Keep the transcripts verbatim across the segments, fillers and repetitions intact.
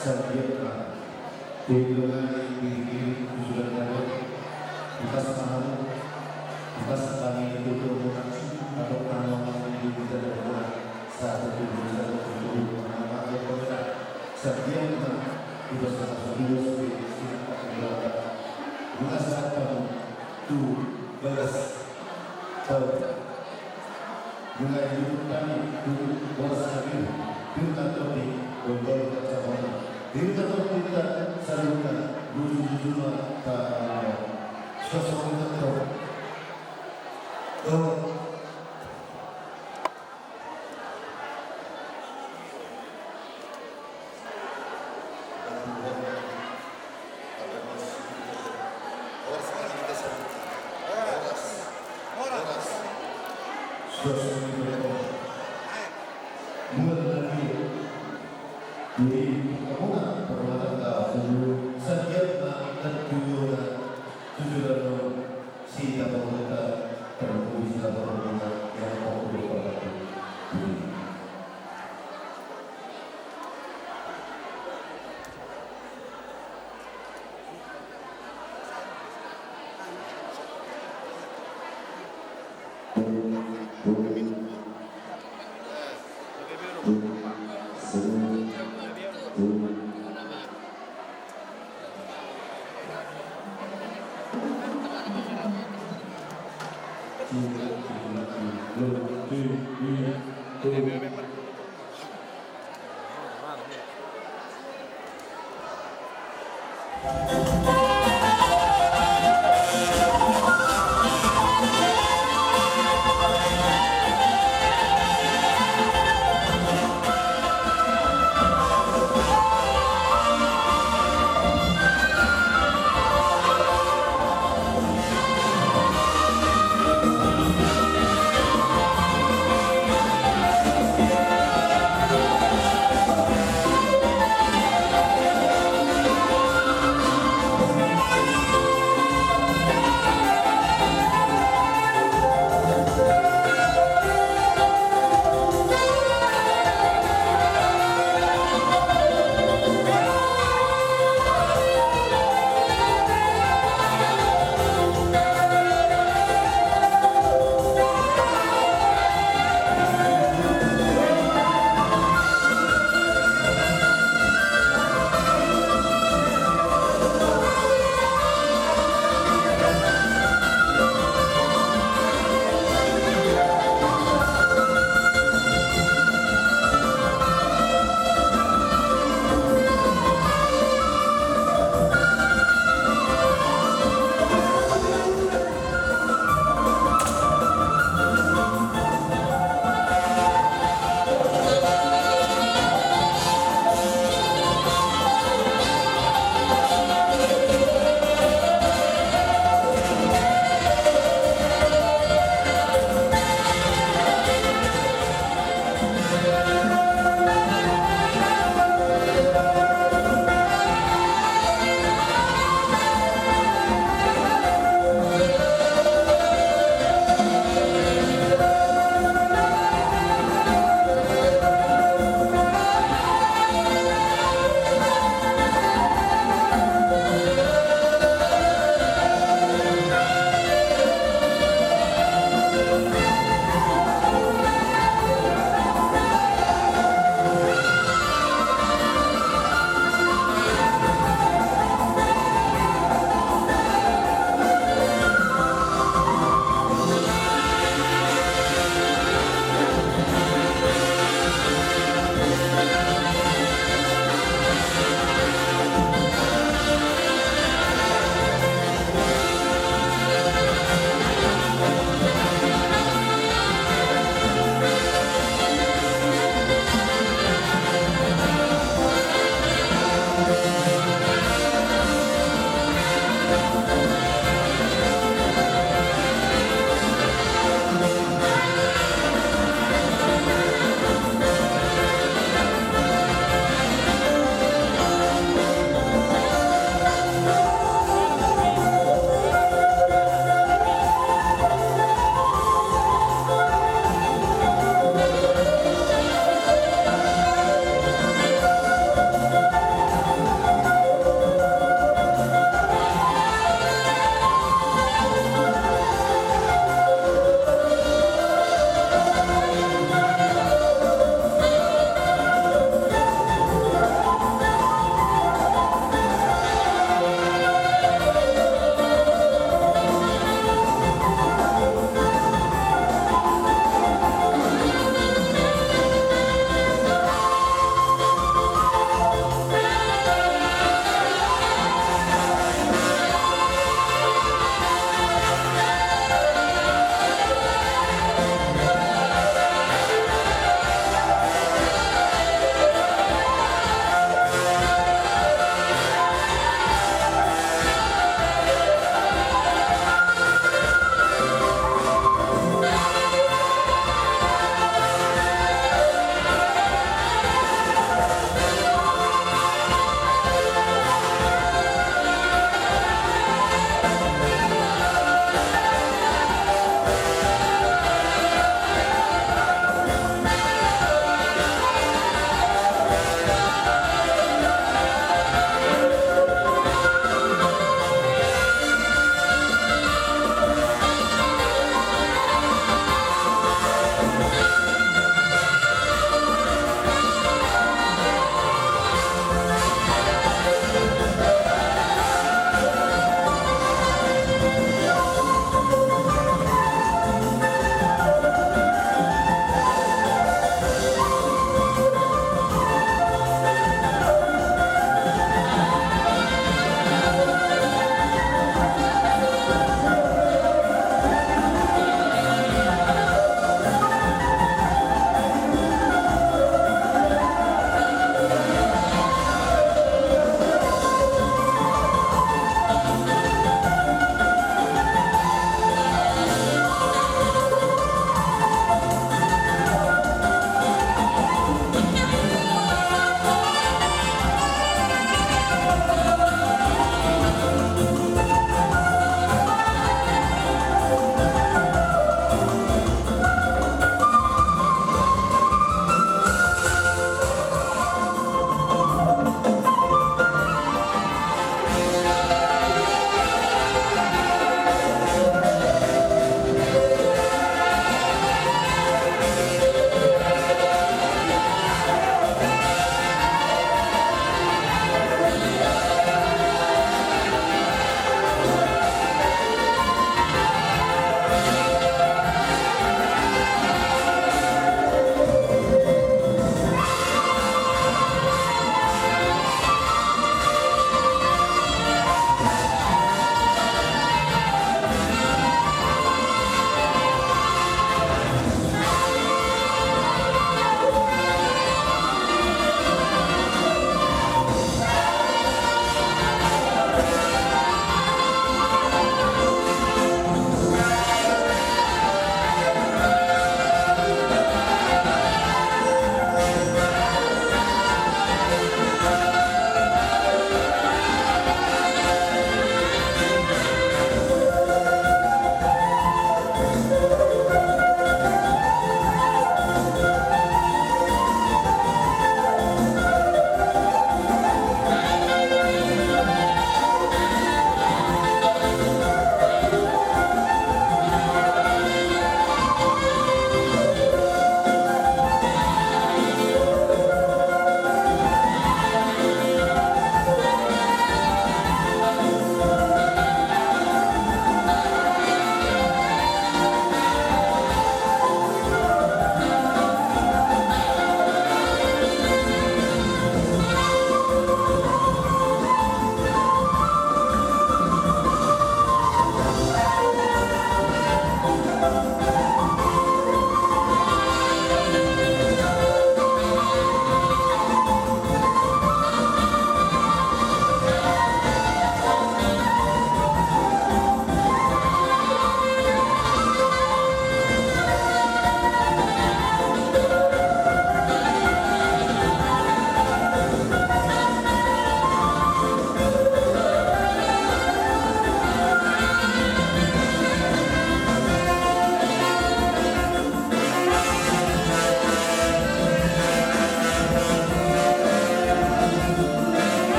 Sanggiat ma. Tulang nami, tulang nami, tulang nami. Tugas ma hamu, tugas nami, tulang nami. Atau kalau nami di kita ada bola. Satu tujuh, satu tujuh, mana mana ada bola. Sanggiat ma. Tugas satu tujuh, sini tak ada. Tugas satu, tugas. Mulai di hutani, di boras nami, di hutan topi, di boras kacamata, di hutan topi, di hutan saluhutna, di hutani, di hutani, di hutani. Suasana di hutani. Tuh. Sanggiat ma, dan tuyona, tuyona, tuyona. Sita pembuka terpuji, sita pembuka yang pembuka.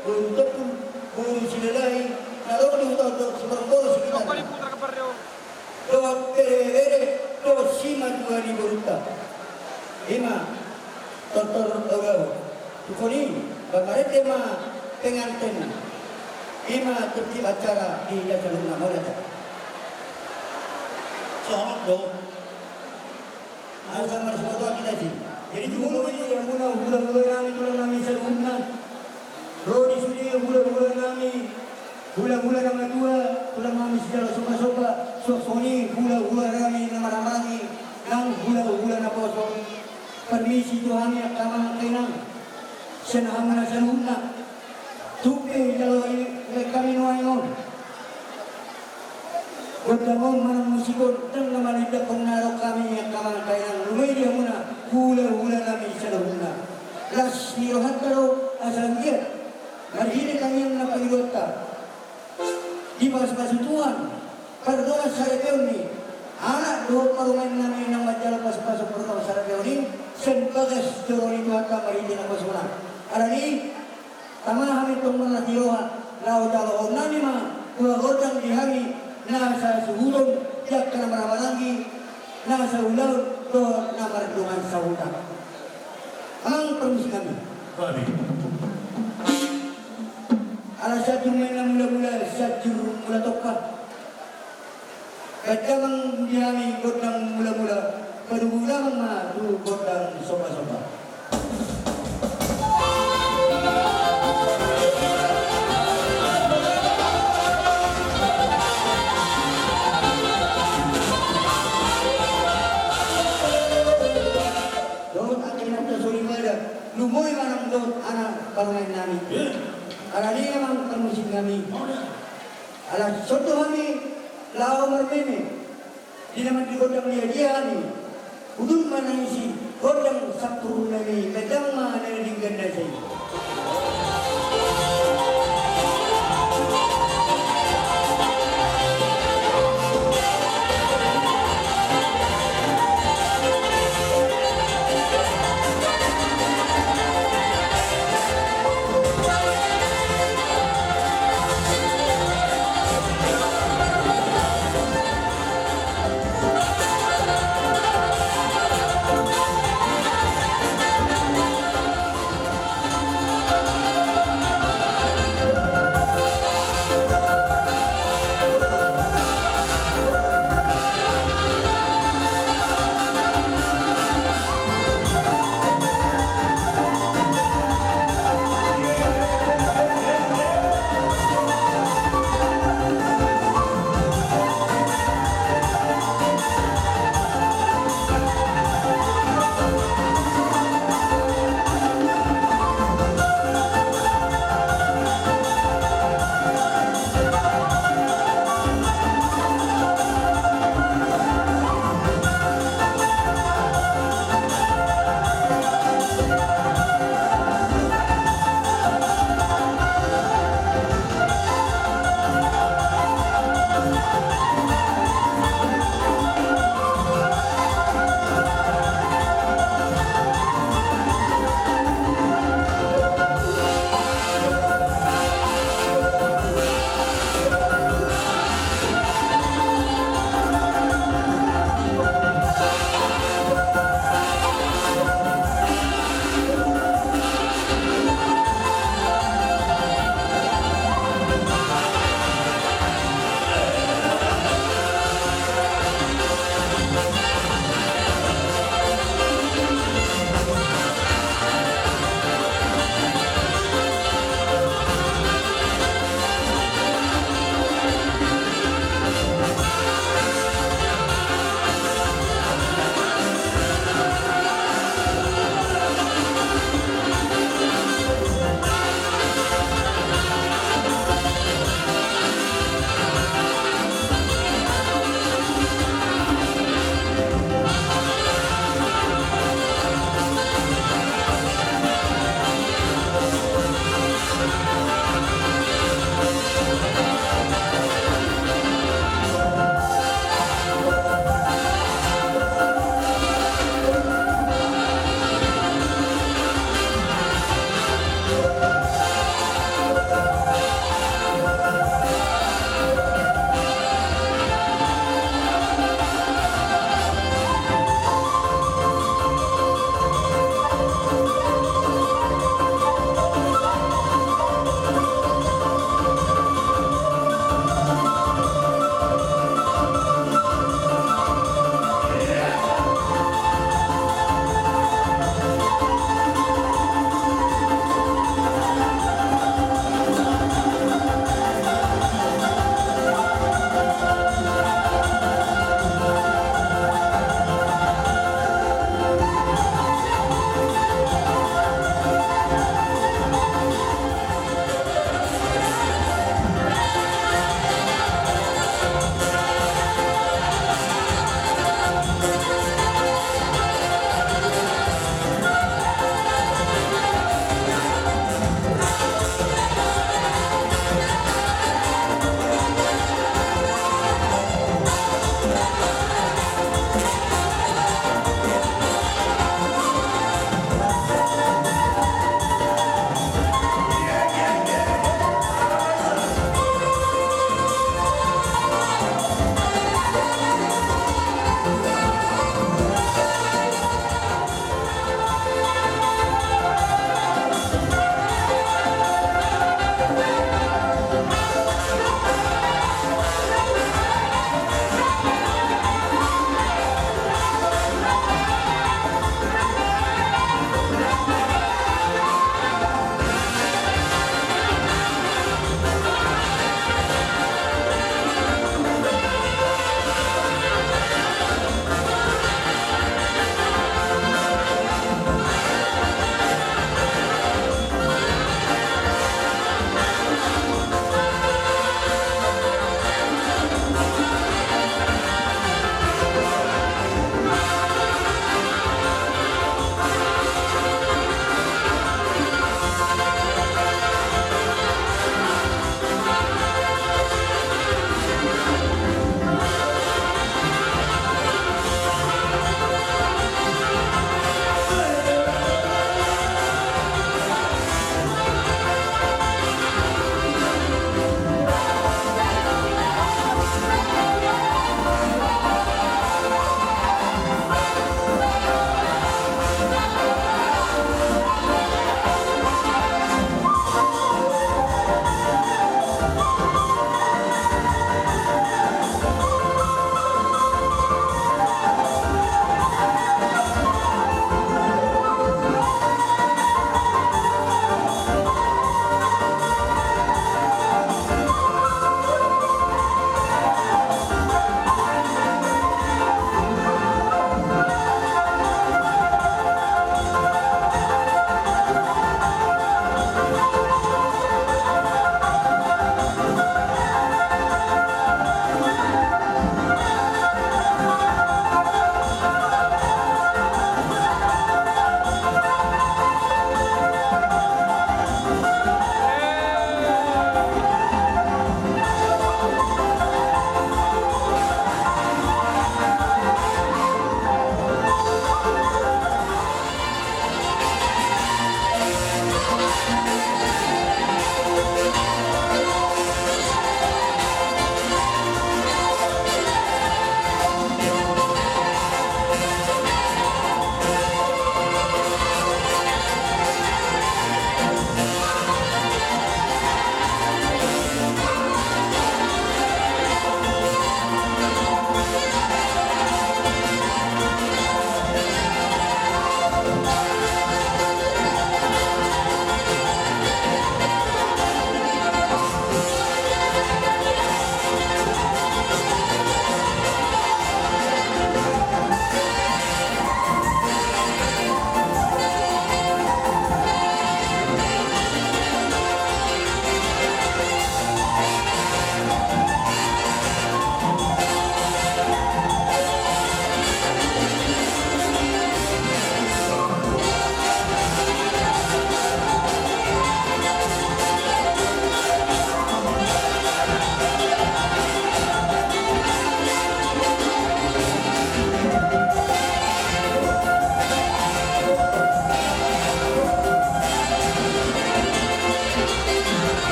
Boru Tompul, boru Silalahi, na ro di huta on, Siborongboru sekitarna. Dohot bere-bere, dohot simatua ni borunta. Ima, tortor, oga. Tungkoni, pamarende ma penganten. Ima tertib acara di dasar rumah mauliate. Songon do. Asa marsiboto kita si. Jadi, jumolo ma i, hamuna hula-hula nami, tulang nami saluhutna. Ro di sude hula-hula nami, hula-hula na matua, tulang nami sijalo somba-somba, suang songon i hula-hula nami na marhahamaranggi, nang hula-hula naposo. Permisi tu hami angka amang angka inang. Sian hamuna saluhutna. Tung pe jalo i, hami nuaeng on. Gondang on manang musik on, ndang na manindangkon na adong hami angka amang angka inang, nuaeng di hamuna hula-hula nami saluhutna. Las ni rohanta do asa anggiat marhite tangiang na pangidoanta, dipasu-pasu Tuhan pardongan saripeon ni anak dohot parumaen nami na manjalo pasu-pasu pardongan saripeon i sian bagas joro ni Tuhanta marhite naposona. Alani i, tama hami tong marlas ni roha, laho jaloon nami ma tua gondang di hami, na sasuhuton di angka na marhahamaranggi, na saulaon dohot na mardongan sahuta. Amang parmusik nami. Babi. Ala sianjur ma i na mula-mula, sianjur mula tompa. Baen damang di hami gondang mula-mula, padubuhon damang ma tu gondang somba-somba. Dohot angka inanta soripada, lumobi ma nang dohot anak parumaen nami. Alani i amang parmusik nami. Ala songon i do hami laho marmeme. Di na manjou gondang dia-dia hami. Udut ma na isi gondang sampurna i, baen damang ma na denggan na isi.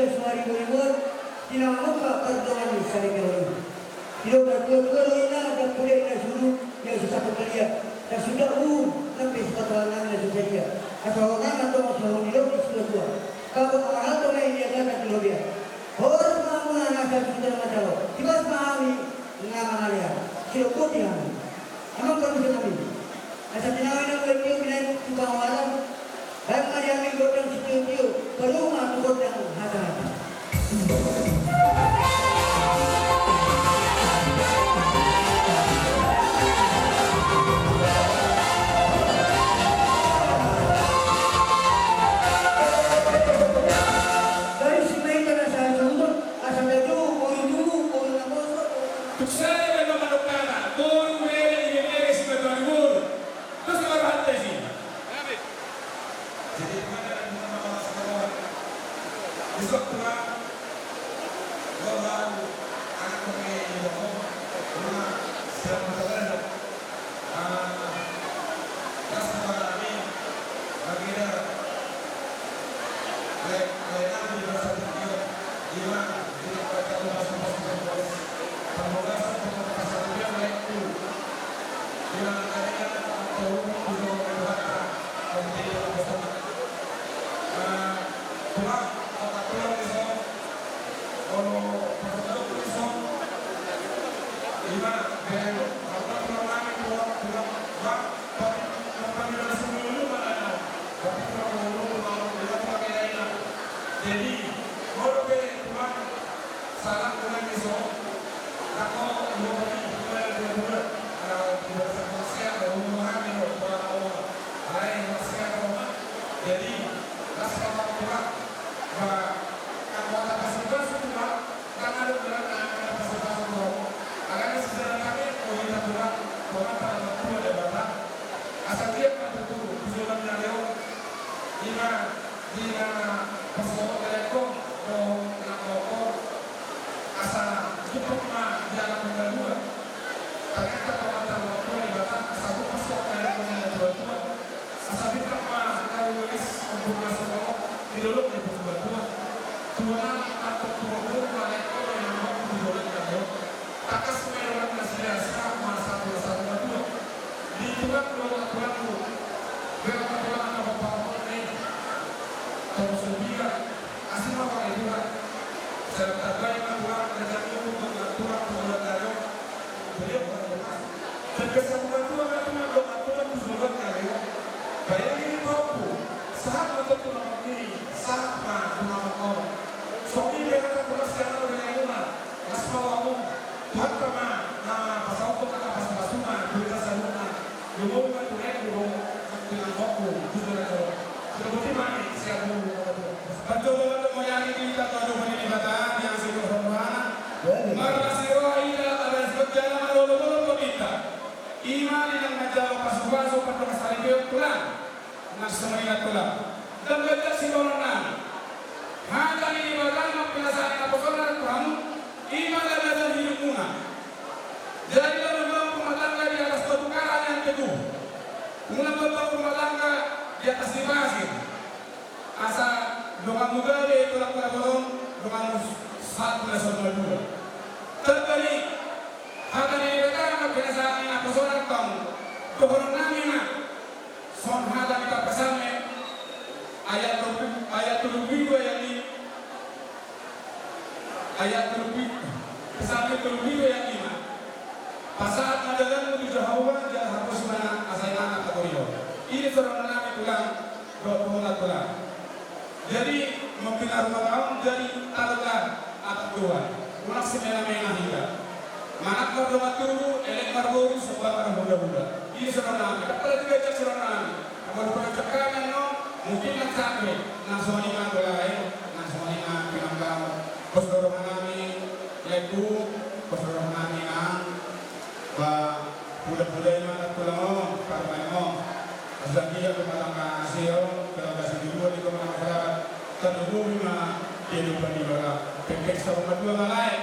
Suari boribuan, tinangan muka pardongan ni sari kewan. Tio na tua tua lo ina dan pule ina suru, ya susah pembelian. Dan sudah uh, sampai sepatu anak na susah dia. Asal orang atau asal orang di lokis tua tua. Kau orang atau lain dia kata di lobia. Horas mamuna nasa sudah macalo. Tibas mahami, ngama ngalia. Silo kopi hami. Amang panusi nami. Asa tinangan na tua tio binaen tu pangoalan. Baen ma di hami gondang sitio-tio, palu ma tu gondang hata-hata. Dari si Maita na sajuhut, asa na juhut, boru juhut, boru na poso. Tuk sada baen ma manuk tana, boru bere, ibebere, simatua ni boru. Terus baru hati sih. Jadi, gimana dengan teman-teman sekolah? Besok pulang, gua baru anak pakai uniform, rumah, siap bersekolah. Ah, gas kepala kami, bagi dia, lain, lain aku di bahasa Turki, gimana? Jadi, kalau kita mau masuk, masuk, masuk, masuk. Kalau nggak, masuk, masuk, lain itu. Di mana tadi kan, kalau itu, kalau itu, kalau itu, kalau itu, jadi, molo pe tulang, salah tulang di son. Nangko dua puluh, dua puluh, dua puluh. Ala di bagasan manusia, ada umur hami, dua puluh. Alai manusia, dua puluh. Jadi, las sama tulang. Ba, nangko hata pasu-pasu tulang, kan ada tulang, ada pasu-pasu tulang. Alai sejarah kami, oh, hita tulang, tulang pada tua Debata. Asa dia kan betul, tujuan dari, oh, ima. Di na pasahat ni Tuhan, dohot na hot, asa jumpang ma di anak na dua. Ternyata pamatan waktu di Batak, asa jumpang ma di anak na dua-dua. Asa bintang ma na rilis untuk masuk Allah di dalam di dua-dua. Tuhan, atau Tuhan, malaikat yang mampu di dalam di dalam. Takas ma i roha na silas, ma satu, satu, dua. Di tulang, dohot tulang, dohot tulang, na paparohon ni. Tong Sobiga, asing ma pakai tulang. Saya tabai ma tulang, kerja ni untuk tulang, tulang, tulang, tulang. Beliau bukan tulang. Dan kesabukan tulang, tulang, dohot tulang, tulang, tulang. Bayangin, Pak, sahat ma tulang ini, sahat ma tulang. Sobi berkata tulang, siapa yang tulang? Las ma rohamu, Tuhanta ma na pasahathon angka pasu-pasuna tu hita saluhutna. Lumobi ma tu ahu dohot tu inangku, tu saudara-saudara. Sudah boti ma i sian boru. Panjou ma dohonon ni hita tu adopan ni Debata, di asi dohot rohana. Marlas ni roha hita, adas jala marolopolop hita. Ima di na manjalo pasu-pasu, pandok saripeon tulang. Nang songon i nang tulang. Ndang ganjang sidohonon nami. Hata ni Debata ma pinasahat ni naposona tu hamu, ima landasan hidupmuna. Jadi, unang membangun rumah tangga di atas batu karang yang teguh. Unang membangun rumah tangga di atas ni pasir. Asa donganmu gabe tulang na bolon, donganmu sahat na so madua. Tamba ni hata ni Debata ma pinasahat ni naposona tu hamu. Dohonon nami ma. Songon hata ni Psalme, ayat tolu, ayat tolu pulu pitu ayat lima, ayat tolu pulu pitu, Psalme tolu pulu pitu ayat lima. Pasahat ma jalanmu tu Jahowa, jala haposi ma na asa inganan na patorihon. I do sidohonon nami tulang, dohot tulang. Jadi, membina rumah tangga jadi tanda atas Tuhan. Unang semena-mena hita. Manang mardongan tubu, elek marboru, somba marhula-hula. I do sidohonon nami. Ndang pola diganjang sidohonon nami. Apalagi pangajak kami annon, mungkin nang sangge, nang songon i ma dola i, nang songon i ma pinanggamu. Pos do roha nami, laengku, pos do roha nami nang. Ba, hula-hula i ma na tulang on, parumaen on. Asa dia rumah tangga asi on, tangga asi di luar di rumah masyarakat. Tarlumobi ma dia dopan di luar. Pengkeng saur matua ma lae.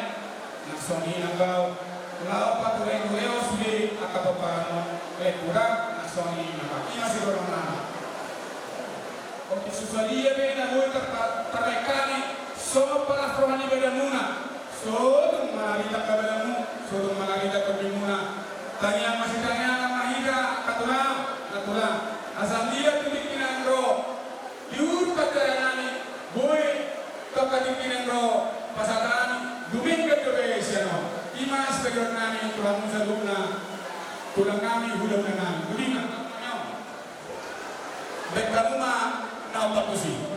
Nang songon i nang hau. Laho patureon-tureon sude angka pomparan on. Laengku da, nang songon i nang hau. I ma sidohonon nami. Otik so sadia pe na boi tarpa-, tarbaen hami. So palas roha ni badanmuna, so tung manarida angka badanmu, so tung manarida tondimuna. Tangiang ma sitangiangan ma hita, angka tulang, angka tulang. Asa dia tu tingki na naeng ro, di uhum panjalanan i, boi tu angka tingki na naeng ro, pasahat nami, dumenggan dope sian on. I ma sipajoaran nami tu hamu saluhutna, tulang nami, hulahula nami. Dung i ma. Baen hamu ma na ompat tusi.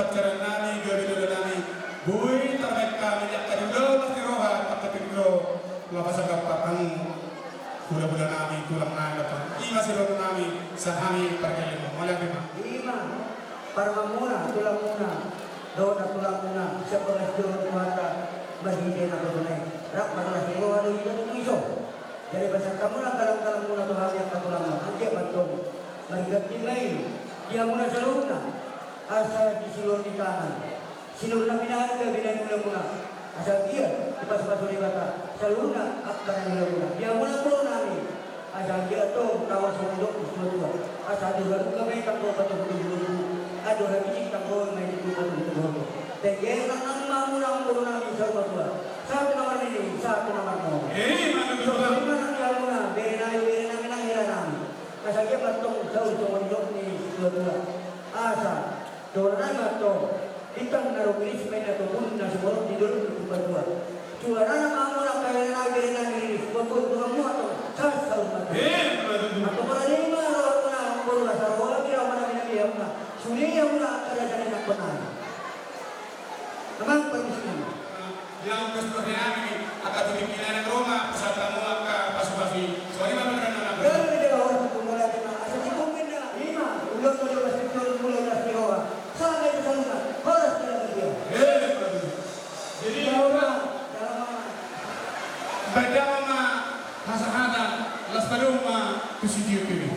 Acara nami, gabe dohonon nami, boi tarbaen hami di angka di ulaon las ni roha, tangkas tingki ro, lapasan gampar hamu, hulahula nami, tulang nami, ima sidung nami, sian hami pargellenmu, mauliate ma. Ima, parumaenmuna, tulangmuna, dohot tulangmuna, sian bagas joro ni Tuhanta, marhite naposona i, rap marlas ni roha do hita tutu dison. Jadi pasahat hamuna galang-galangmuna tu hami angka tulang, anggiat ma antong marganti ma i di hamuna saluhutna, asa di silur ni tangan, silur na pinahan gabe na niulamuna, asa anggiat dipasupasu Debata saluhutna angka na niulamuna di hamuna boru nami, asa anggiat antong taho songon nidok ni situatua, asa andor halumpang ma i tanggo patogu tu lombu, andor habisik tanggo ma i tutu patogu tu horbo. Denggan ma i ma hamuna boru nami saur matua, sahat tu na marnini, sahat tu na marnono. Ima tutu. Songon i ma nang di hamuna bere nami, bere nami nang hela nami. Asa anggiat ma antong saur songon nidok ni situatua. Asa dohonon nami ma antong, bintang na rumiris ma i na topun na sumorop di dolok ni Purbatua. Juarana ma hamuna angka hela nami, bere nami, riris, buat-buat donganmu antong, sahat saur matua. Ima tutu. Antong marade ma rohamuna, boru, asa ro hami, roha ma nami nami hamuna, sude hamuna angka raja ni nangkon nami. Amang parmisi nami. Yang bersekolah nami, angka tuting pinahan Roma, pasahat hamu angka pasupasu i. Songon i ma berkenan nami. Gabe dohonon nami, mauliate ma, asa di pungkin na, ima, ulaon na jolo pasti jolo mulai las ni roha. Sama itu sama, horas dalam dia. Eh, bagus. Jadi, ya, Roma, Roma. Baik, ya, Roma. Hasahatan, las tadong ma tu situtu.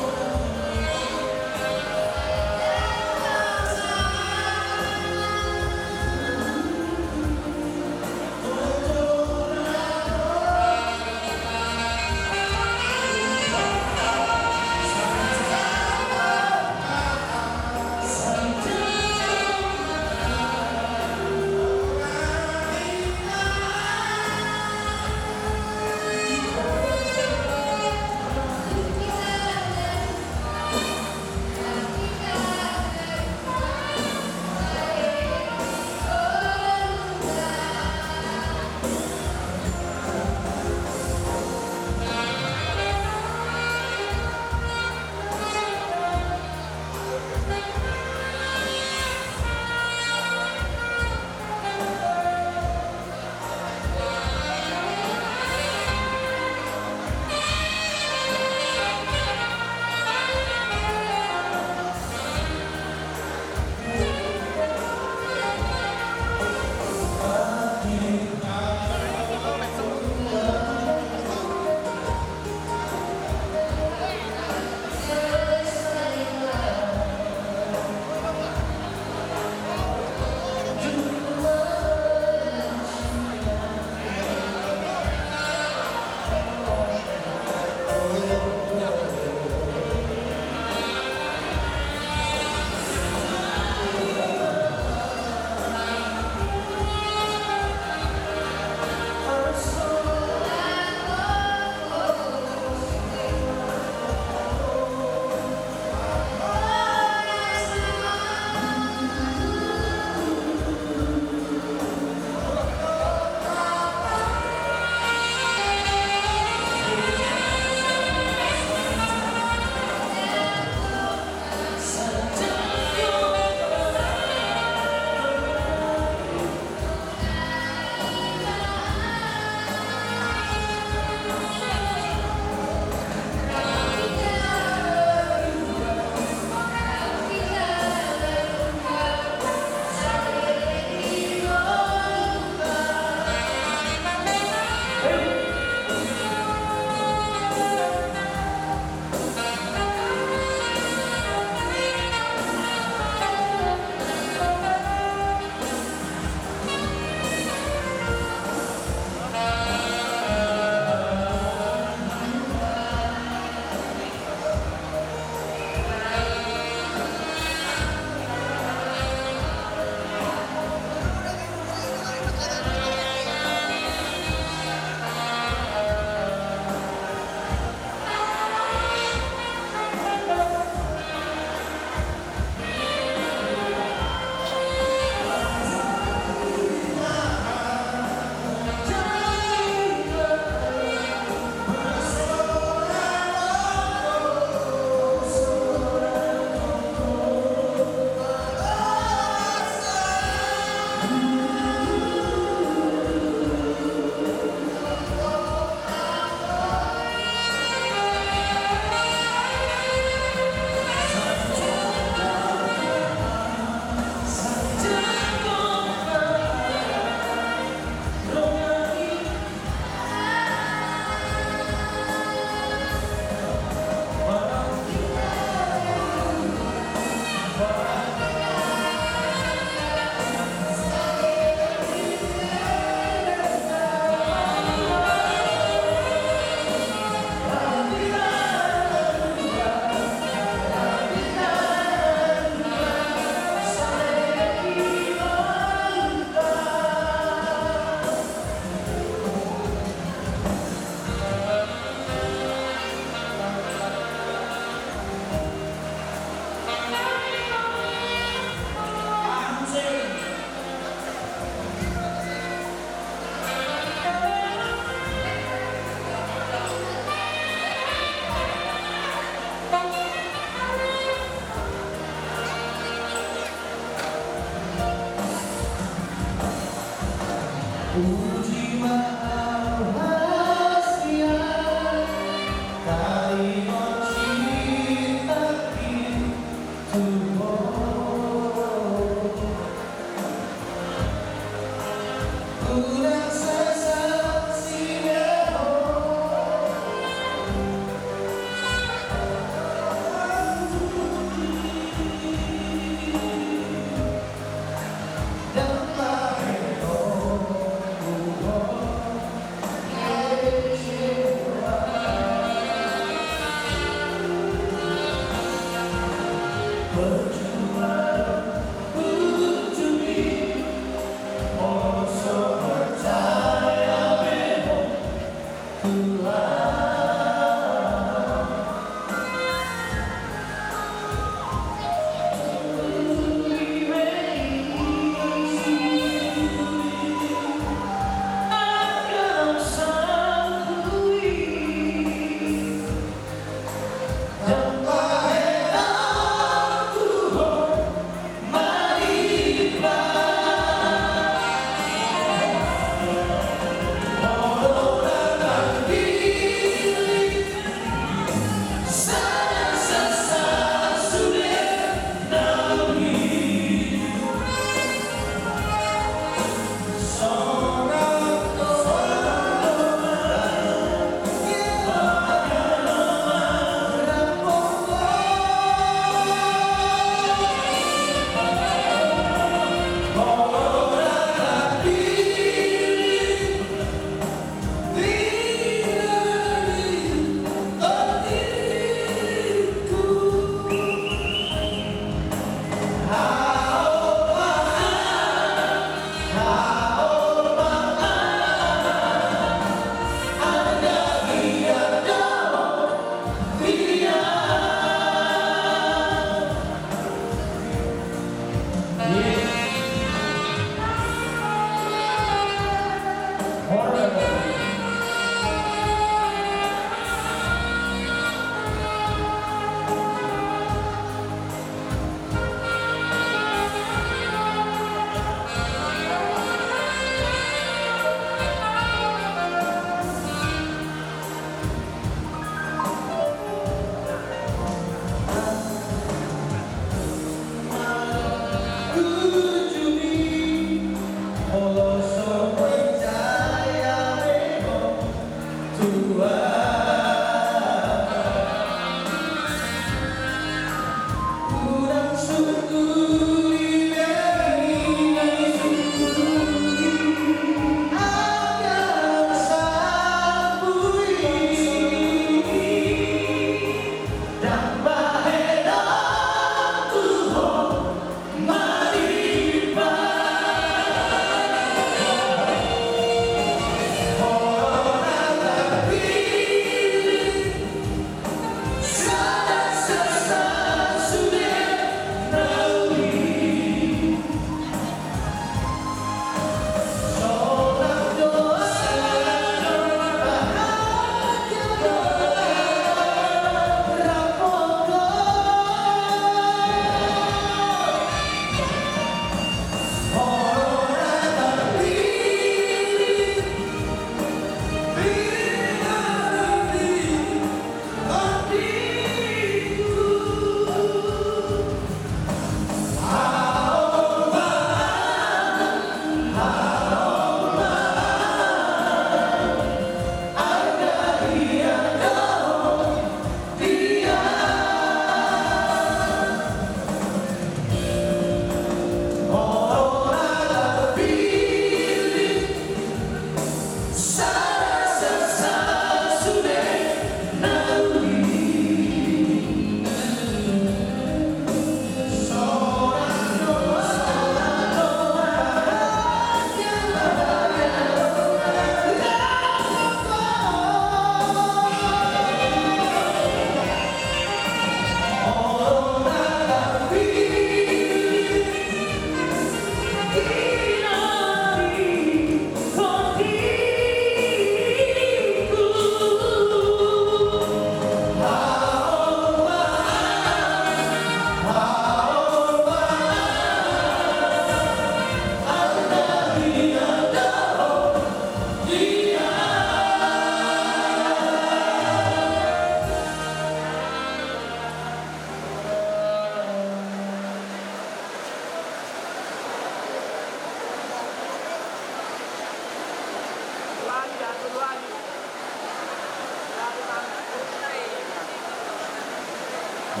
Nah,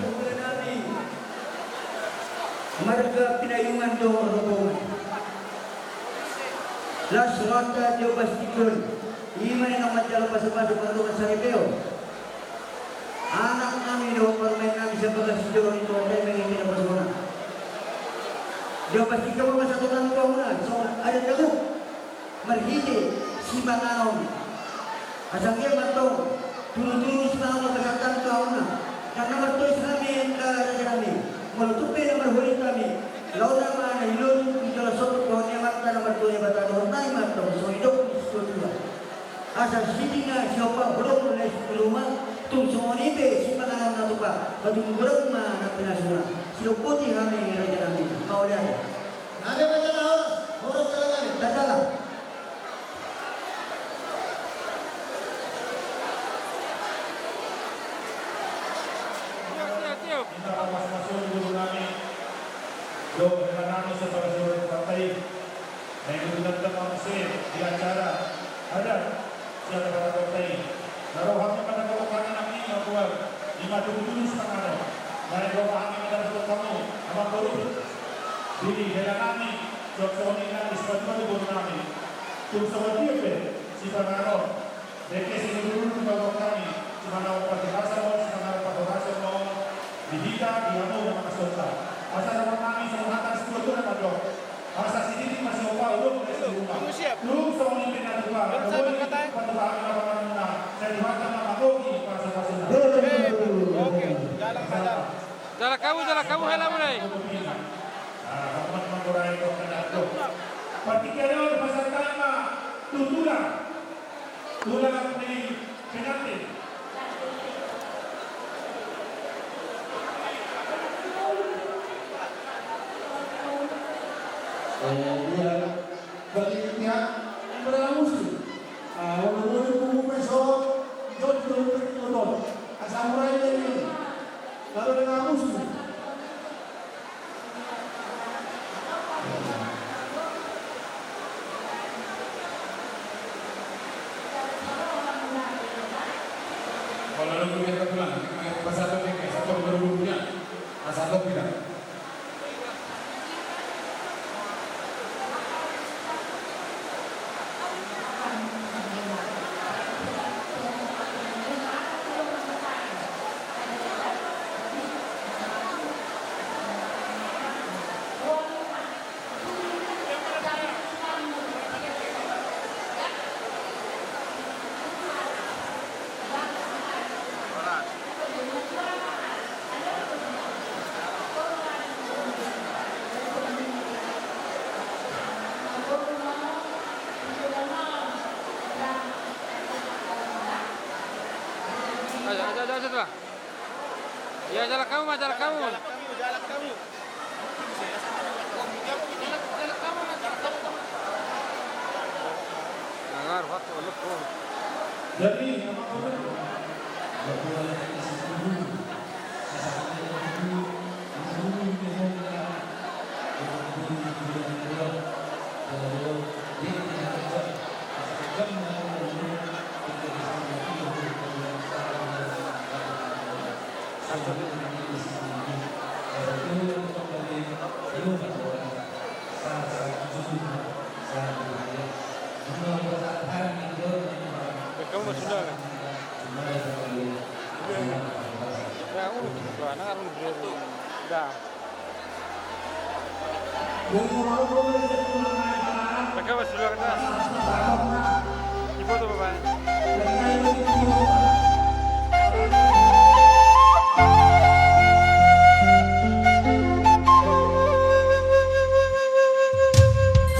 mula nami marga Pinayungan dohot rombongan. Las rohanta jo pastikkon, ima na manjalo pasupasu mardongan saripeon. Anak nami dohot parumaen nami sian bagas joro ni Tuhanta i ma i na pasona. Dipastikkon ma pasahaton nami tu hamuna songon adat na gok marhite sipanganon. Asa anggiat ma antong tudu-tudu sipanganon pasahaton nami tu hamuna. Ndang na martois hami angka raja nami. Molo tung pe na marhurit hami, laona ma na i lobi tu jolo sotuk dohot ni Amanta na martua Debata dohot nai ma antong songon nidok ni situatua. Asa sititi na siompa, holong na i sititi ruma, tung songon i pe sipanganon na tupa, patung godang ma na pinasuna. Sidok boti hami raja nami, mauliate. Nami raja na horas, horas jala nami. Jala. Minta pasu-pasu di guru nami. Jo, hela nami sebagai seorang partai. Naeng didok ma muse di acara adat sian hata partai. Na ro hami manangkok hami nang i ma tuan, i ma tudu-tudu sipanganon. Naeng ro hami manangkok hamu amangboru di hela nami, jok songon i nang di sipanganon di boru nami. Tung songon dia pe sipanganon. Dengke sinurudur tu hami, sipanganon parhorasan on, sipanganon parhorasan on di hita, di hamu na mangkasonta. Asa dohonon nami songon hata ni situatua na mandok. Asa sititi ma siompa, holong na i sititi ruma. Tung songon i pe na tupa, na boi, patupa hami na panganon na, sai Tuhanta ma manggohi pasu-pasuna. Oke, jalan, jalan. Jala hamu, jala hamu hela muna i. Partingkian on pasahat ma tu tulang. Tulang ni pengantin. Eh, dia bagi dia berlalu sih. Ah, orang-orang itu bukan soal jauh-jauh dari London. Asal mulai dari ini. Lalu dengan musuh. Kalau lu punya kebetulan, pas satu nih, satu baru punya, pas satu tidak. Ayo, ayo, ayo, ayo, ayo. Ya, jalan kamu, Mas, jalan kamu. Jalan kamu, jalan kamu. Jadi, Kamu sudah kan? Ya, urut. Wah, nah, urut. Dah. Rekaman sudah kena. Difoto, Bapak.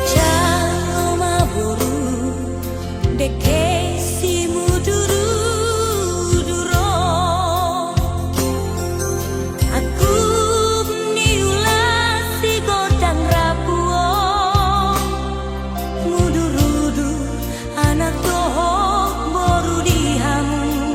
Jalo ma boru, dengke simudurudur on. Angkup ni ula si gondang rambu on. Mudurudur anak dohot boru di hamu.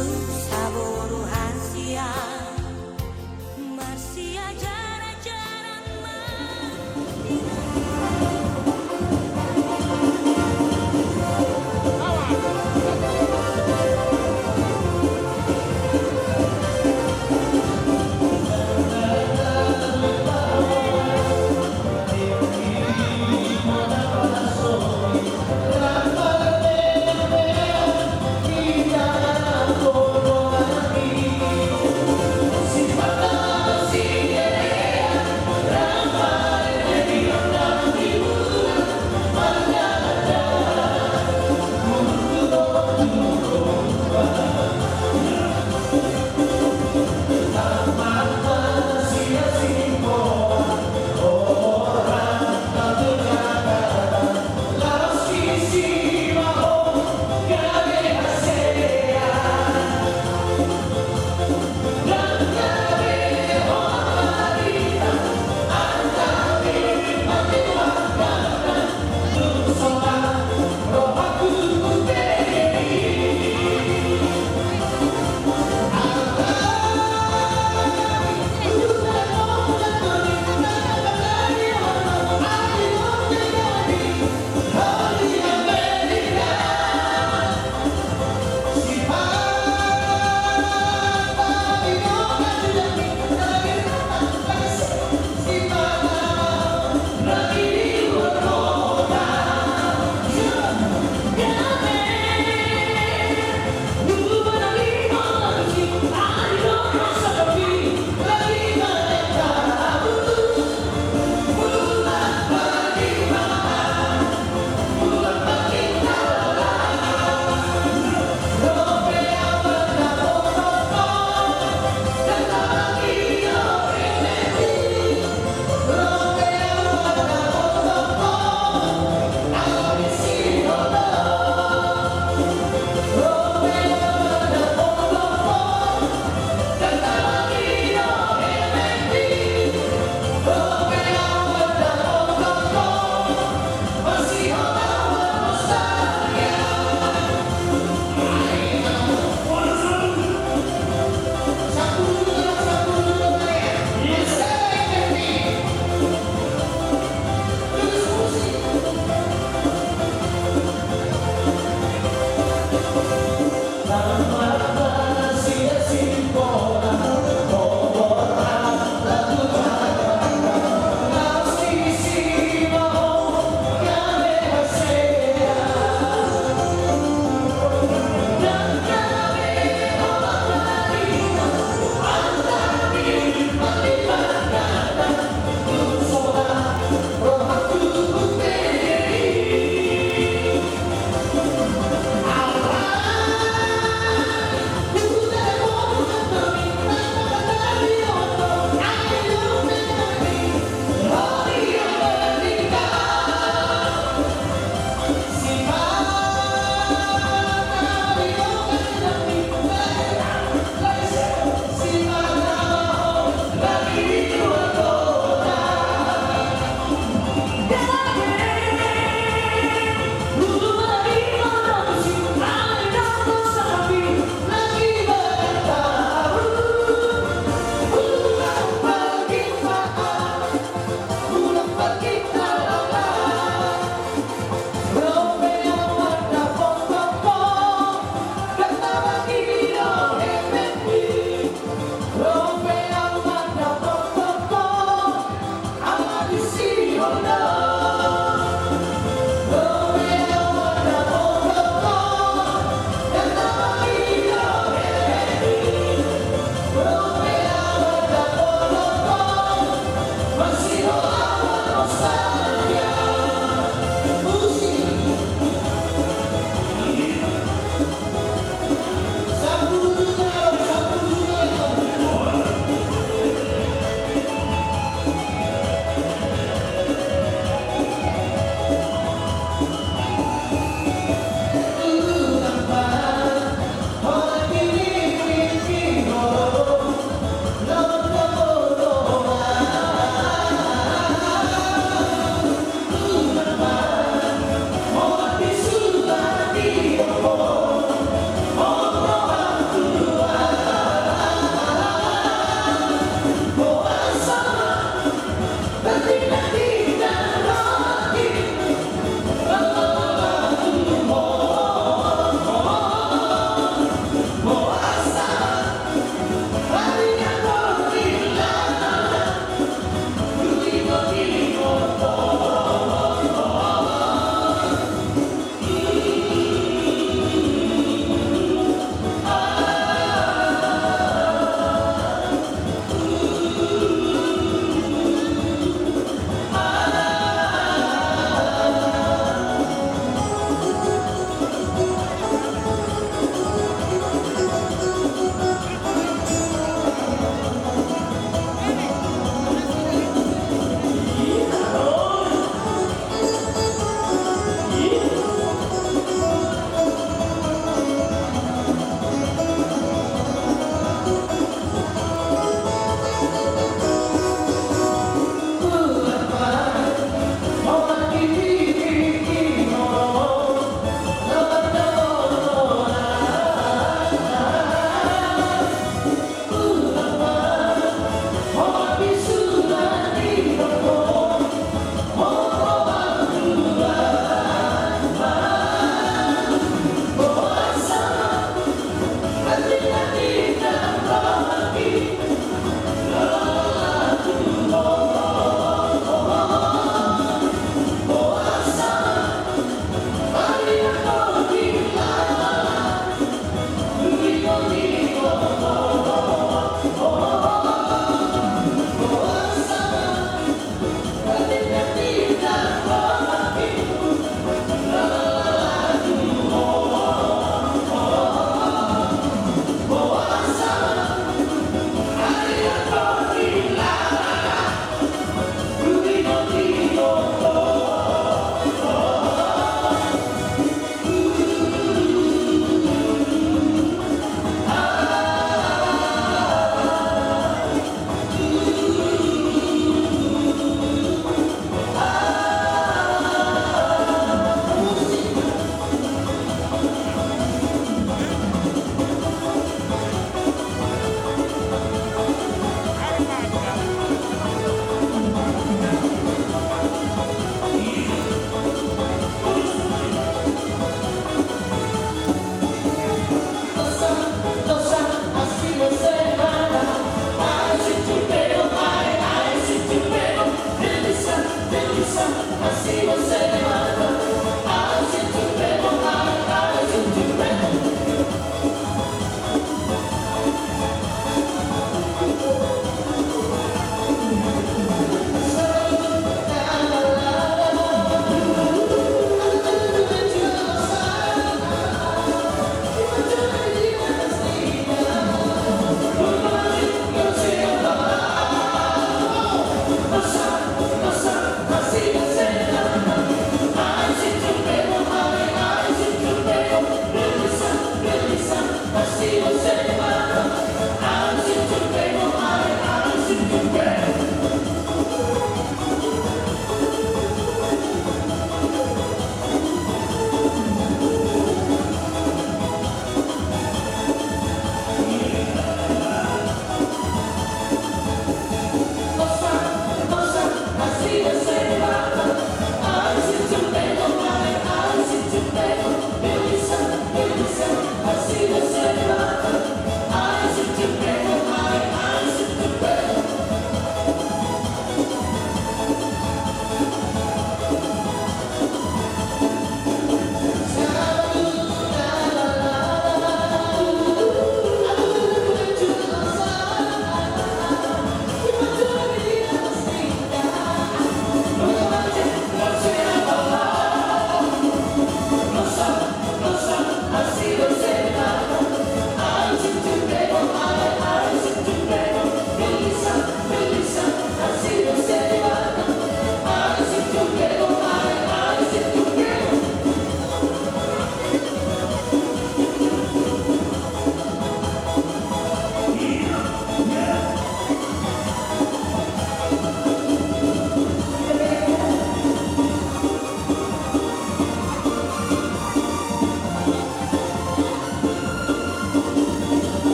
Saboru hasian marsiajar-ajaran ma.